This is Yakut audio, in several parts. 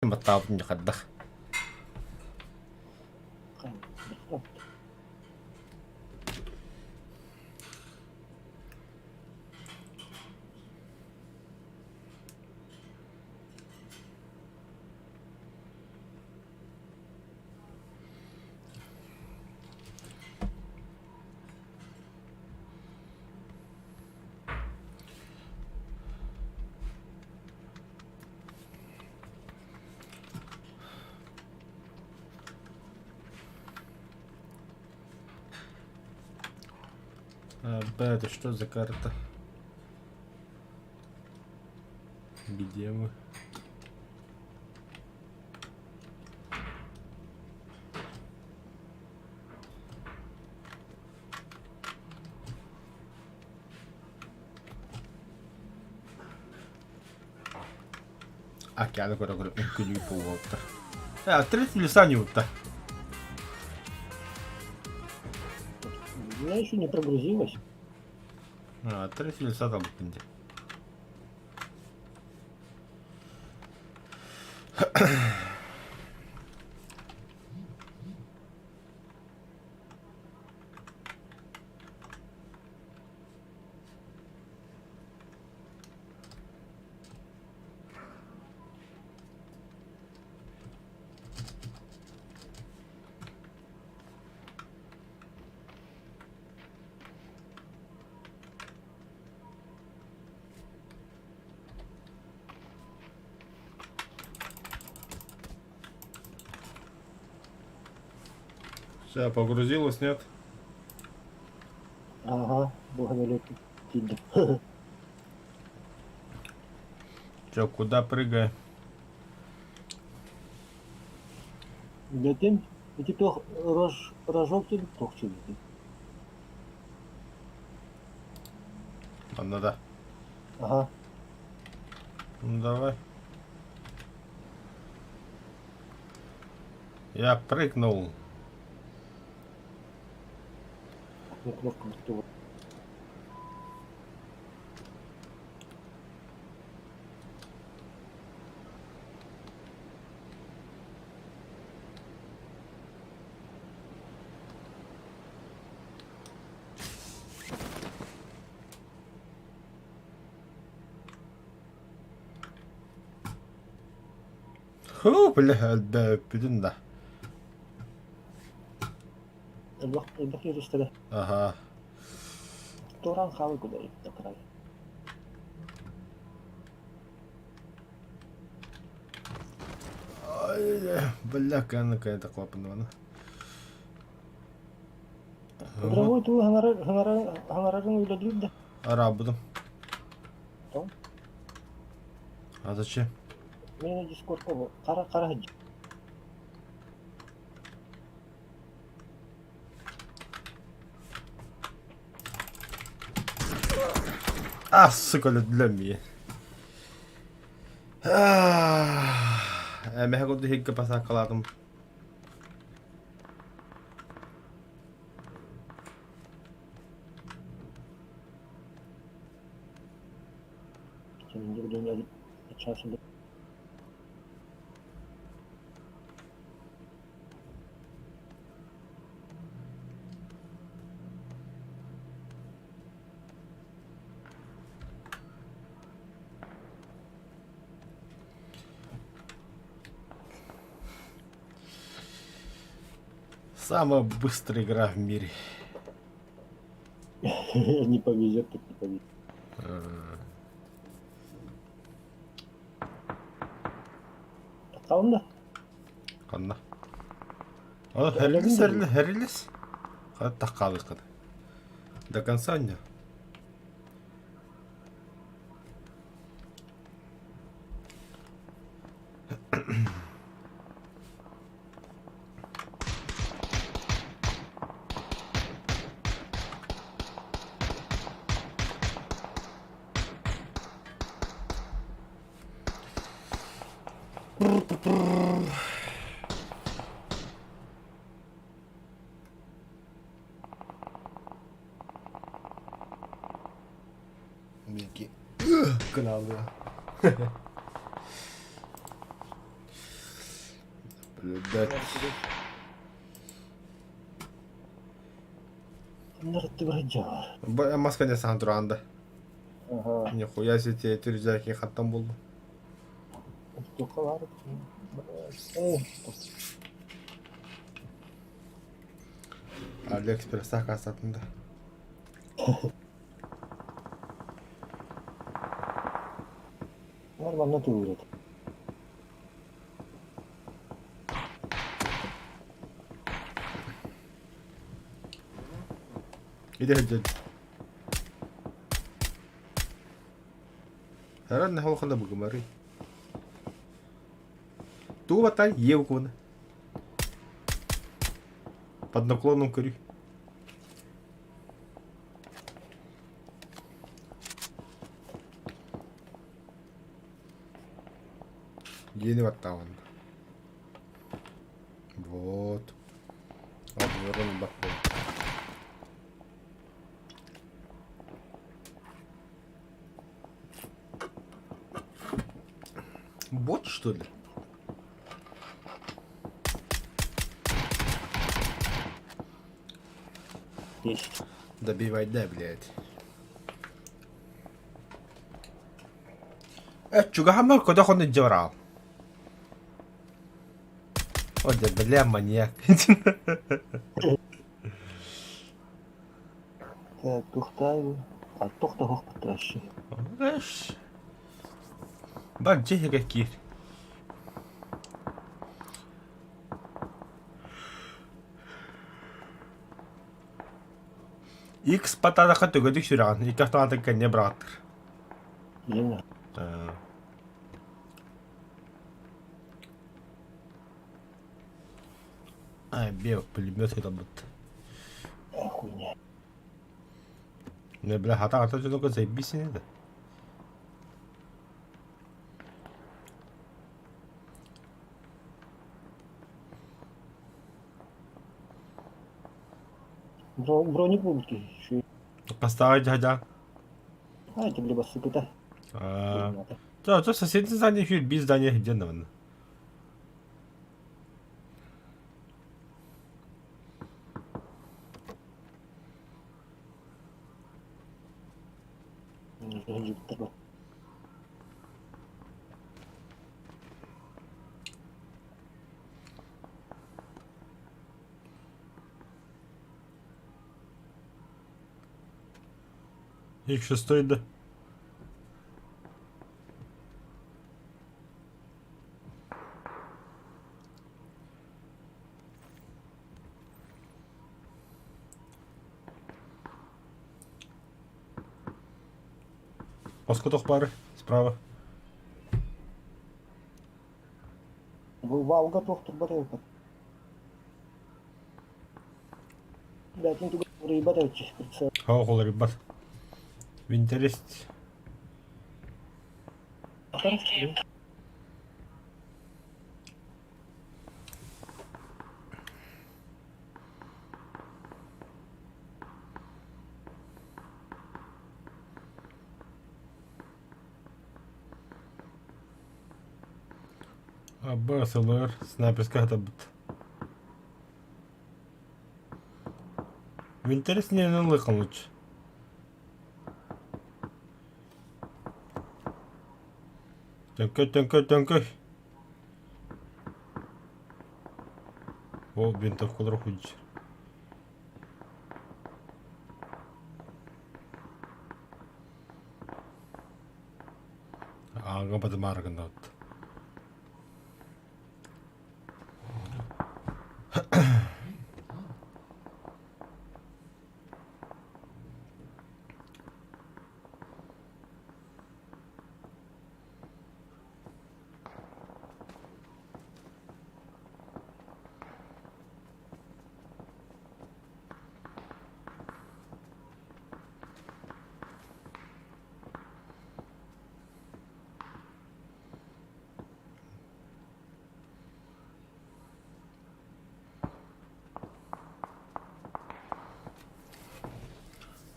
Баттаабытын хайдах. А, Б, это что за карта? Где мы? Океаны көрө-көрө үҥкүлүү буолуоттар. Третий леса не утта. У меня еще не прогрузилось. А, третий леса там где. Все, погрузилось, нет? Ага, благодарю. Тиндер. Че, куда прыгаем? Затем, эти тох, рож, рожок тин тохчу. Нам надо. Ага. Ну давай. Я прыгнул. На кнопку готова. Ху, бля, бүтүн да. Элбэх элбэх юристара. Ага. Туран хаалы куда край. Ай, бля, какая-то клапанова. Дорогой туу хаҥарарын үлэлиир да? Арабудum. Тоҕо? А зачем? Мин дискордка хара хара сылдьар. А, сука, өлөрдүлэр Эмэһэ курдук иһиккэ пасааккалаатым. Самая быстрая игра в мире. Не повезет, так не повезет. Ханна? Ханна. О, хэрилис, хэрилис, хэрилис. Таххалык. До конца не. Микки. Каналы. Наблюдать. Маска не сахан туран да. Нихуя себе тебе рюкзаки хаттан булду. Алиэкспресс кассатын да. Нормально ты выглядит. Иди сылдьан. Аран наһаа быгымарый. Тугу баттай е букваны. Под наклоном көрүй. Дьиэни баттаабын. Вот. Обзорун ылбат буолла. Бот, что ли? Есть. Добивай, да, блядь. Э, чугаһаммар көтөх онно илдьэ бараҕын. О, дьэ, бля, маньяк. Так, тухтай. А тохтоһох вообще. Эш. Бар дьиэһигэ киир. Икс патадаха төгөдүк сүрэҕин, икки автоматын кэннэ быраҕаттыр. Лена. Ай, бе, пулемет хитабыт. Хуйня. Не, бля, хата ата дьонуга заебись да. Броник будут еще. Поставить дядя. А, эти либо сыпыта. Да, то соседнее здание еще без здания где наверное. Их шестой да. Лоскуток пары справа. Валга туох турбат Блядь, туга рыбат прицел. Хоохол рыбат. Винтерест. Хорошо. АБ, СЛР, снайперская табыт. Винтерест не лыхан лучше. Төҥкөй, төҥкөй, төҥкөй. О, винтовкалар хуйдьар. Ааҥҥа батымаары гынныбыт.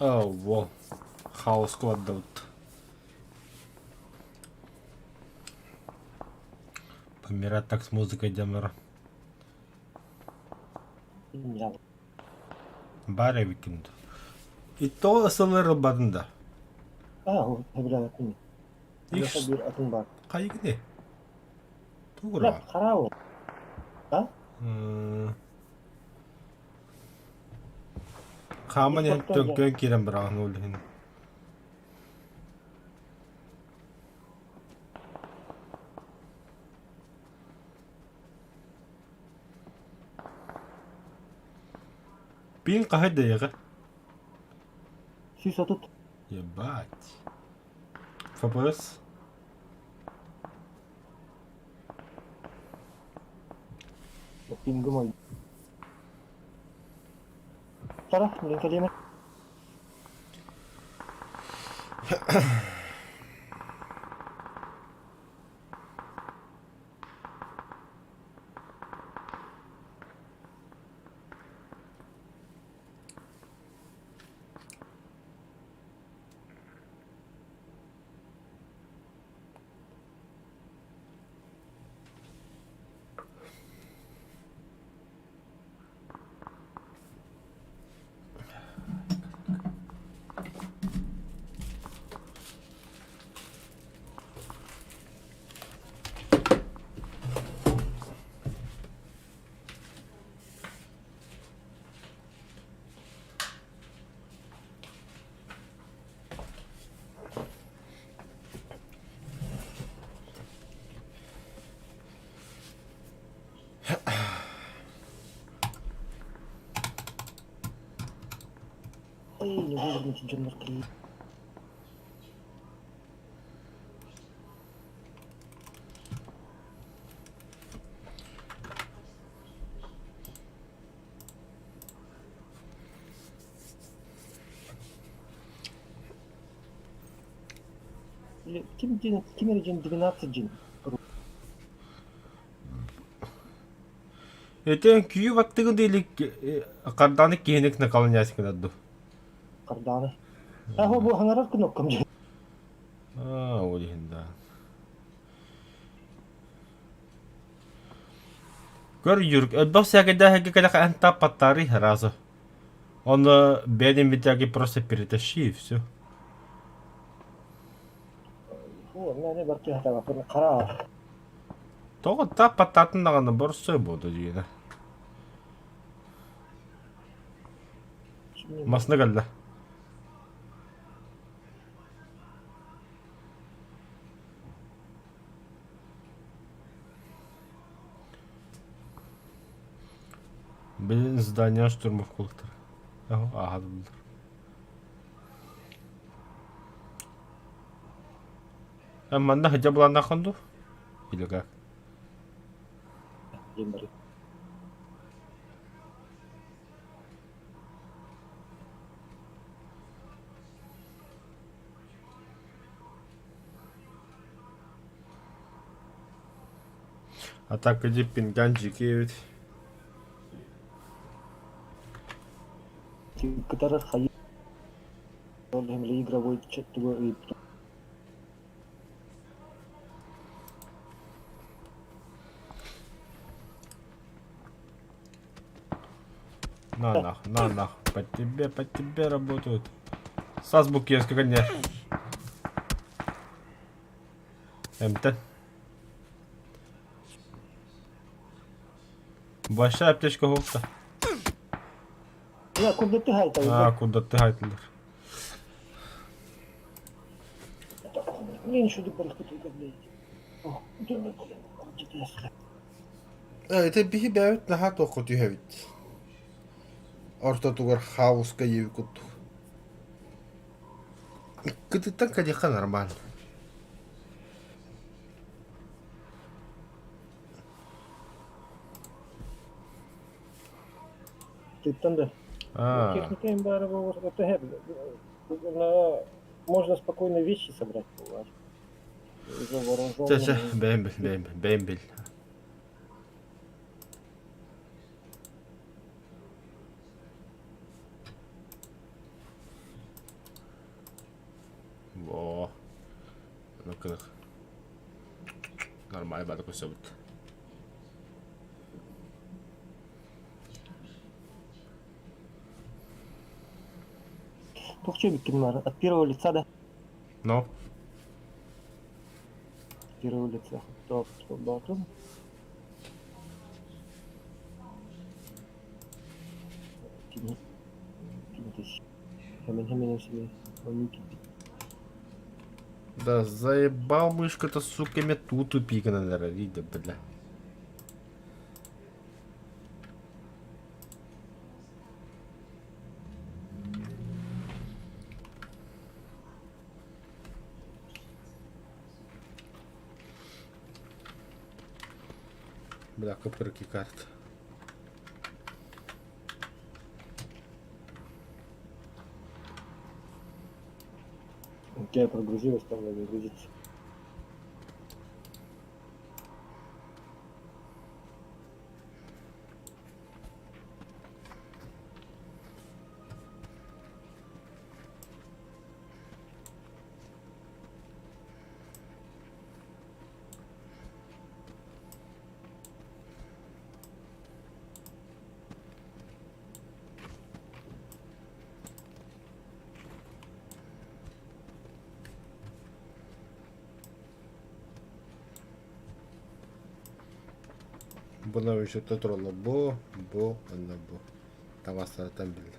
Oh, во. Хаос кладут. Помирать так с музыкой Демера. Баар эбиккин дуу. Итого ысыллар ылбатын да. Аа, сөбүлээбэппин. Миэхэ биир атын баар. Хайыгыный? Тугу Бля, хараабы. А? Хааман иһэн төҥкөйөн киирэн быраҕан ол иһин. Пин хаһый да 130. Ебать. FPS? Пингым ой. Тара, мин кэлиэмэ. Эй, не выверните дьоннор кэлии. Ким диэн ким эрэ диэн 12 дьин Ити күйүү баттыгын да илик Карданы киһини наколонясь гынар дуу? Карданы. А бу хаҥарар кнопкам дьин. Аа, ол иһин да. Көр Юрк, элбэх сээкэйдээһигэ кэлэх эн таппаттаарый сразу. Он бэйэн инвентарь просто перетащи и все. Фу, маны бартыһатаҕа хара. Тоҕо таппаттаатын даҕаны борсой буолду диэнэ. Масна кэллэ. Блин, здание штурмовкалыктар. Ааһадылар. Манна хотя былааннааххын дуу? Или как? А так иди пинганчик эбит. Кытары хайы игровой тугу ыйыппыт. На нах, на нах, по тебе работают. С азбуки конечно. МТ. Большая аптечка хоста. Я куда ты гайта? А, куда ты гайтылар. Мен еще блядь. Это биһи бэйэбит наһаа туохха түһэбит. Ортотугар хаоска диэбит курдук. Кытыттан кэлиэххэ нормально. Тыттан да. А, Техника им бары это можно спокойно вещи собрать бывает. Уже чэ чэ, вооруженными. бэйэм бил, бэйэм бил, бэйэм бил. Во. Ну кынах. Нормально бары көрсөбүт. Туох эбиккин баар? От первого лица, да? Но. От первого лица. Топ, топ, Кини Да заебал мышка-то, сука, мне тут тупик надо видно, бля. Бля, копырки карт. У тебя прогрузилось, там надо грузиться. Бу еще тураллар бу, бу, уонна бу. Таҥастарыттан биллэр.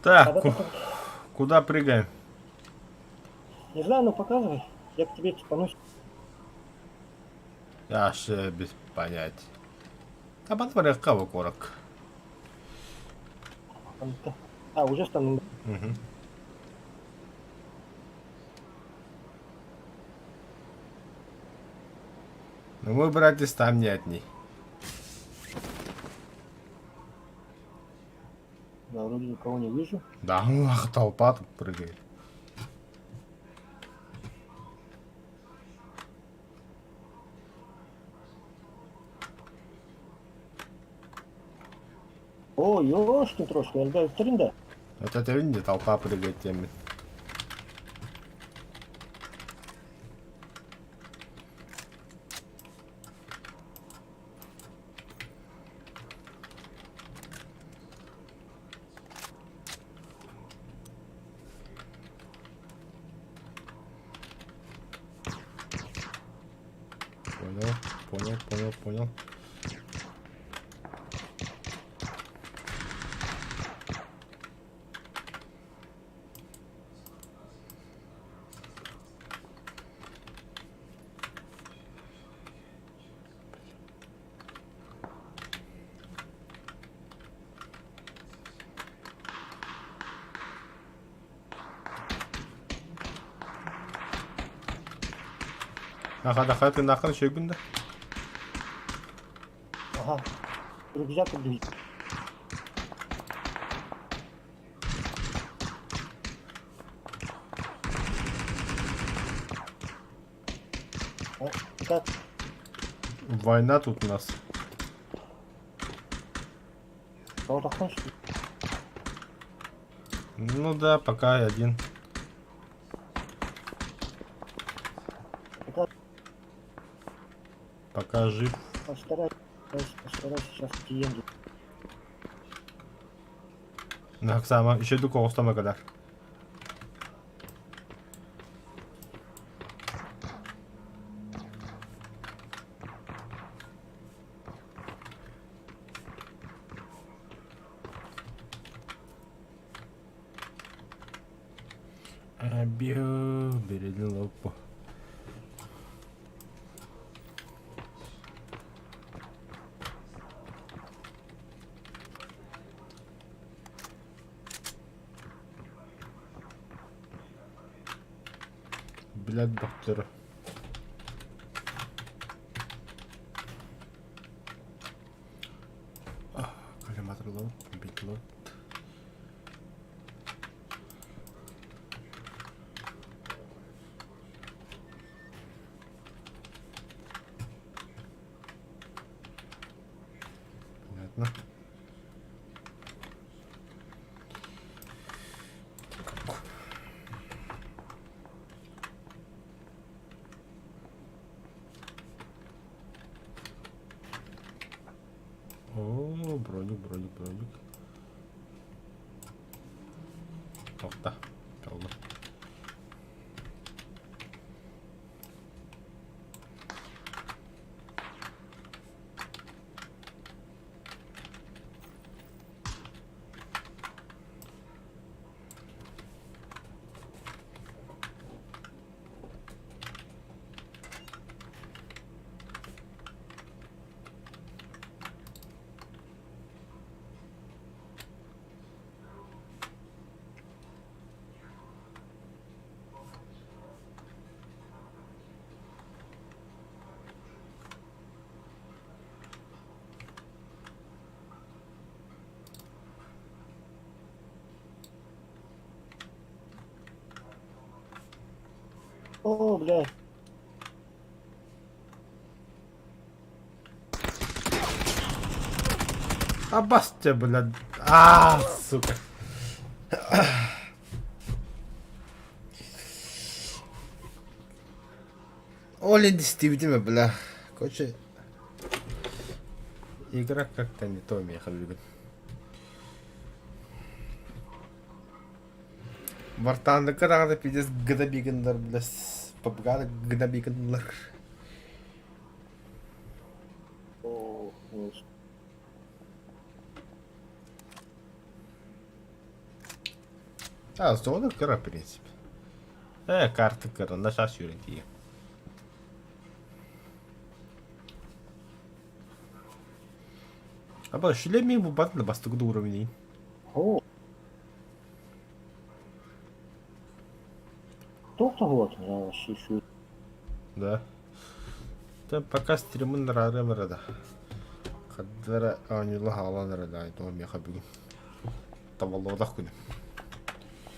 Так, куда прыгаем? Не знаю, но показывай. Я к тебе цепанусь. Я аж без понятия. А потворях кого корок. А, уже стану. Угу. Ну мы, братец, там не одни. Да, вроде никого не вижу. Да, ах, толпа тут прыгает. О, ёшкин трошка, да. Вот это видите, толпа прыгает теми. Понял, понял, понял, понял. Ага, да, ты нахрен еще да? Ага. Рюкзак убить. Так. Война тут у нас. Ну да, пока один. Пока жив. Постарайся, постарайся сейчас приеду. Наксама, еще ду коостама кадар. Абио, бередин лопу. Блядь, доктор. Коллиматор лот, бит лот. Понятно. Оо, броник, броник, броник. Тоқта. Толла. О, бля. Абас тебя, бля. А, сука. Оля действительно, бля. Короче, игра как-то не то меха любит. Вартаандыкка даҕаны пиздец гына бля, папганы гына бигыннар. О, А, зона кыра, в принципе. Карта кыра, наша сүүрэн тиийэ. Аба, шлеме бу бат бастыгы уровень. О. Туох вообще Да. Та пока стримын рарым рада. Хаддара оонньуулар хаалан эрэ да, тоҕо миэхэ бүгүн. Табаллыбатах күнүм.